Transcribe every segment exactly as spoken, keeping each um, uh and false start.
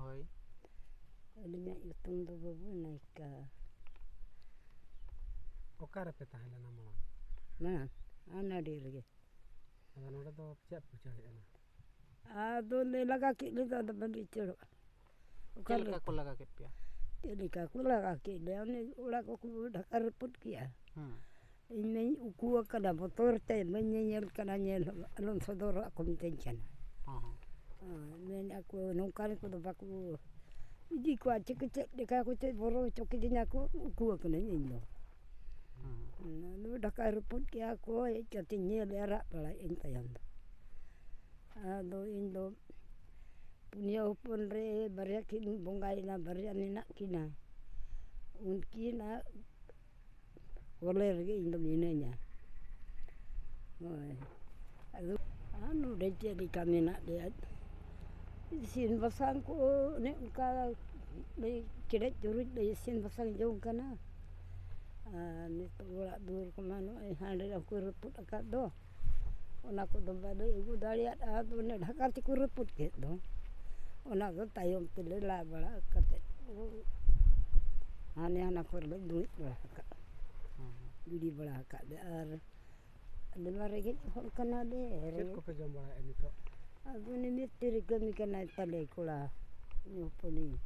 ᱦᱳᱭ᱾ ᱟᱹᱞᱤᱧᱟᱜ ᱧᱩᱛᱩᱢ ᱫᱚ ᱵᱟᱹᱵᱩ ᱱᱟᱭᱠᱟ᱾ ᱚᱠᱟ ᱨᱮᱯᱮ ᱛᱟᱦᱮᱸ ᱞᱮᱱᱟ ᱢᱟᱲᱟᱝ? ᱢᱟᱲᱟᱝ ᱟᱱᱟᱰᱤ ᱨᱮᱜᱮ᱾ ᱟᱫᱚ ᱱᱚᱰᱮ ᱫᱚ ᱪᱮᱫ ᱯᱮ ᱩᱪᱟᱹᱲ ᱦᱮᱡ ᱮᱱᱟ? ᱟᱫᱚ ᱞᱮ ᱞᱟᱜᱟ ᱠᱮᱫ ᱞᱮᱫᱚ, ᱟᱫᱚ ᱵᱟᱞᱮ ᱩᱪᱟᱹᱲᱚᱜᱼᱟ᱾ ᱚᱠᱟ ᱪᱮᱫ ᱞᱮᱠᱟ ᱞᱮ-, ᱠᱚ ᱞᱟᱜᱟ ᱠᱮᱫ ᱯᱮᱭᱟ? ᱪᱮᱫ ᱞᱮᱠᱟ ᱠᱚ ᱞᱟᱜᱟ ᱠᱮᱫ ᱞᱮᱭᱟ, ᱚᱱᱮ ᱚᱲᱟᱜ ᱠᱚᱠᱚ ᱰᱷᱟᱠᱟ ᱨᱟᱹᱯᱩᱫ ᱠᱮᱜᱼᱟ᱾ ᱦᱮᱸ᱾ ᱤᱧ ᱢᱟᱧ ᱩᱠᱩ ᱟᱠᱟᱱᱟ, ᱵᱚᱛᱚᱨ ᱛᱮ ᱵᱟᱹᱧ ᱧᱮᱧᱮᱞ ᱠᱟᱱᱟ, ᱧᱮᱞ ᱦᱚᱸ ᱟᱞᱚᱢ ᱥᱚᱫᱚᱨᱚᱜᱼᱟ ᱠᱚ ᱢᱤᱛᱟᱹᱧ ᱠᱟᱱᱟ᱾ ᱦᱮᱸ, ᱦᱮᱸ᱾ ᱦᱮᱸ, ᱢᱮᱱᱮᱫᱼᱟ ᱠᱚ ᱱᱚᱝᱠᱟᱱ ᱠᱚᱫᱚ ᱵᱟᱠᱚ ᱤᱫᱤ ᱠᱚᱣᱟ, ᱪᱤᱠᱟᱹ ᱪᱮᱫ ᱞᱮᱠᱟ ᱠᱚ ᱪᱮᱫ ᱵᱚᱨᱚ ᱦᱚᱪᱚ ᱠᱤᱫᱤᱧᱟ ᱠᱚ, ᱩᱠᱩ ᱟᱠᱟᱱᱟᱹᱧ ᱤᱧ ᱫᱚ᱾ ᱦᱮᱸ᱾ ᱦᱮᱸ, ᱟᱫᱚ ᱰᱷᱟᱠᱟ ᱨᱟᱹᱯᱩᱫ ᱠᱮᱜᱼᱟ ᱠᱚ, ᱦᱮᱡ ᱠᱟᱛᱮᱧ ᱧᱮᱞᱮᱜᱼᱟ, ᱨᱟᱜ ᱵᱟᱲᱟᱭᱮᱫ ᱟᱹᱧ ᱛᱟᱭᱚᱢ ᱫᱚ᱾ ᱟᱫᱚ ᱤᱧ ᱫᱚ ᱯᱩᱱᱭᱟᱹ ᱦᱚᱯᱚᱱ ᱨᱮ ᱵᱟᱨᱭᱟ ᱠᱤᱱ ᱵᱚᱸᱜᱟᱭᱮᱱᱟ, ᱵᱟᱨᱭᱟ ᱢᱮᱱᱟᱜ ᱠᱤᱱᱟ᱾ ᱩᱱᱠᱤᱱᱟᱜ ᱠᱚᱞᱮ ᱨᱮᱜᱮ ᱤᱧ ᱫᱚ ᱢᱤᱱᱟᱹᱧᱟ᱾ ᱦᱳᱭ᱾ ᱟᱫᱚ ᱟᱨ ᱱᱚᱰᱮ ᱪᱮᱫ ᱞᱮᱠᱟ ᱢᱮᱱᱟᱜ ᱞᱮᱭᱟ? ᱤᱥᱤᱱ ᱵᱟᱥᱟᱝ ᱠᱚ ᱚᱱᱮ ᱚᱱᱠᱟ ᱞᱮ ᱪᱮᱲᱮᱡ ᱪᱩᱨᱩᱡ ᱞᱮ ᱤᱥᱤᱱ ᱵᱟᱥᱟᱝ ᱡᱚᱝ ᱠᱟᱱᱟ᱾ ᱟᱨ ᱱᱤᱛᱚᱜ ᱚᱲᱟᱜ ᱫᱩᱣᱟᱹᱨ ᱠᱚᱢᱟ ᱱᱚᱜᱼᱚᱭ ᱦᱟᱸᱰᱮ ᱠᱚ ᱨᱟᱹᱯᱩᱫ ᱟᱠᱟᱫ ᱫᱚ᱾ ᱚᱱᱟ ᱠᱚᱫᱚ ᱵᱟᱞᱮ ᱟᱹᱜᱩ ᱫᱟᱲᱮᱭᱟᱫᱼᱟ᱾ ᱟᱫᱚ ᱚᱱᱮ ᱰᱷᱟᱠᱟᱨ ᱛᱮᱠᱚ ᱨᱟᱹᱯᱩᱫ ᱠᱮᱫ ᱫᱚ, ᱚᱱᱟ ᱫᱚ ᱛᱟᱭᱚᱢ ᱛᱮᱞᱮ ᱞᱟ ᱵᱟᱲᱟ ᱠᱟᱛᱮᱫ ᱦᱟᱱᱮ ᱦᱟᱱᱟ ᱠᱚᱨᱮ ᱞᱮ ᱫᱩᱲᱩᱵ ᱵᱟᱲᱟ ᱟᱠᱟᱫ, ᱦᱮᱸ, ᱦᱮᱸ᱾ ᱜᱤᱰᱤ ᱵᱟᱲᱟ ᱟᱠᱟᱫ ᱞᱮ᱾ ᱟᱨ ᱟᱞᱮ ᱢᱟ ᱨᱮᱸᱜᱮᱡ ᱦᱚᱲ ᱠᱟᱱᱟᱞᱮ, ᱪᱮᱫ ᱨᱮᱸᱜᱮᱡ᱾ ᱠᱚᱯᱮ ᱡᱚᱢ ᱵᱟᱲᱟᱭᱮᱫᱼᱟ ᱱᱤᱛᱚᱜ? ᱟᱫᱚ ᱩᱱᱤ ᱢᱤᱥᱛᱨᱤ ᱠᱟᱹᱢᱤ ᱠᱟᱱᱟᱭ ᱛᱟᱞᱮ ᱠᱚᱲᱟ, ᱩᱱᱤ ᱦᱚᱯᱚᱱᱤᱧ᱾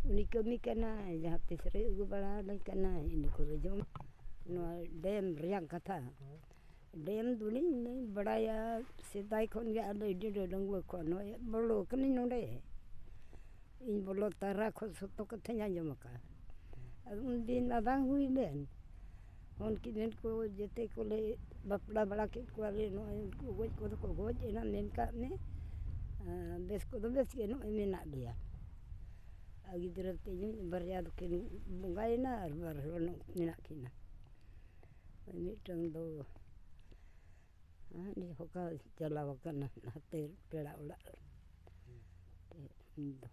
ᱩᱱᱤ ᱠᱟᱹᱢᱤ ᱠᱟᱱᱟᱭ, ᱡᱟᱦᱟᱸ ᱛᱤᱥ ᱨᱮ ᱟᱹᱜᱩ ᱵᱟᱲᱟ ᱟᱞᱮ ᱠᱟᱱᱟᱭ, ᱤᱱᱟᱹ ᱠᱚᱞᱮ ᱡᱚᱢ᱾ ᱱᱚᱣᱟ ᱰᱮᱢ ᱨᱮᱭᱟᱝ ᱠᱟᱛᱷᱟ᱾ ᱦᱮᱸ᱾ ᱰᱮᱢ ᱫᱚᱞᱤᱧ ᱵᱟᱲᱟᱭᱟ, ᱥᱮᱫᱟᱭ ᱠᱷᱚᱱ ᱜᱮ ᱟᱞᱮ ᱰᱟᱺᱜᱩᱣᱟᱹ ᱠᱷᱚᱱ ᱱᱚᱜᱼᱚᱭ ᱵᱚᱞᱚ ᱠᱟᱹᱱᱟᱹᱧ ᱱᱚᱰᱮ᱾ ᱤᱧ ᱵᱚᱞᱚ ᱛᱟᱨᱟ ᱠᱷᱚᱱ ᱥᱚᱛᱚ ᱠᱟᱛᱷᱟᱧ ᱟᱸᱡᱚᱢ ᱟᱠᱟᱫᱼᱟ᱾ ᱟᱫᱚ ᱩᱱᱫᱤᱱ ᱢᱟ ᱵᱟᱝ ᱦᱩᱭ ᱞᱮᱱ᱾ ᱦᱚᱱ ᱠᱤᱢᱤᱱ ᱠᱚ ᱡᱮᱛᱮ ᱠᱚᱞᱮ ᱵᱟᱯᱞᱟ ᱵᱟᱲᱟ ᱠᱮᱫ ᱠᱚᱣᱟᱞᱮ, ᱱᱚᱜᱼᱚᱭ ᱩᱱᱠᱩ ᱜᱚᱡ ᱠᱚᱫᱚ ᱠᱚ ᱜᱚᱡ ᱮᱱᱟ, ᱢᱮᱱ ᱠᱟᱜ ᱢᱮ᱾ ᱟᱨ ᱵᱮᱥ ᱠᱚᱫᱚ ᱵᱮᱥ ᱜᱮ ᱱᱚᱜᱼᱚᱭ ᱢᱮᱱᱟᱜ ᱞᱮᱭᱟ᱾ ᱟᱨ ᱜᱤᱫᱽᱨᱟᱹ ᱛᱤᱧ ᱵᱟᱨᱭᱟ ᱫᱚᱠᱤᱱ ᱵᱚᱸᱜᱟᱭᱮᱱᱟ ᱟᱨ ᱵᱟᱨ ᱦᱚᱲ ᱢᱮᱱᱟᱜ ᱠᱤᱱᱟ᱾ ᱢᱤᱫᱴᱟᱝ ᱫᱚ ᱦᱟᱱᱮ ᱦᱚᱠᱟ ᱪᱟᱞᱟᱣ ᱟᱠᱟᱱᱟ ᱱᱟᱛᱮ ᱯᱮᱲᱟ ᱚᱲᱟᱜ ᱨᱮ᱾ ᱩᱱᱤ ᱫᱚ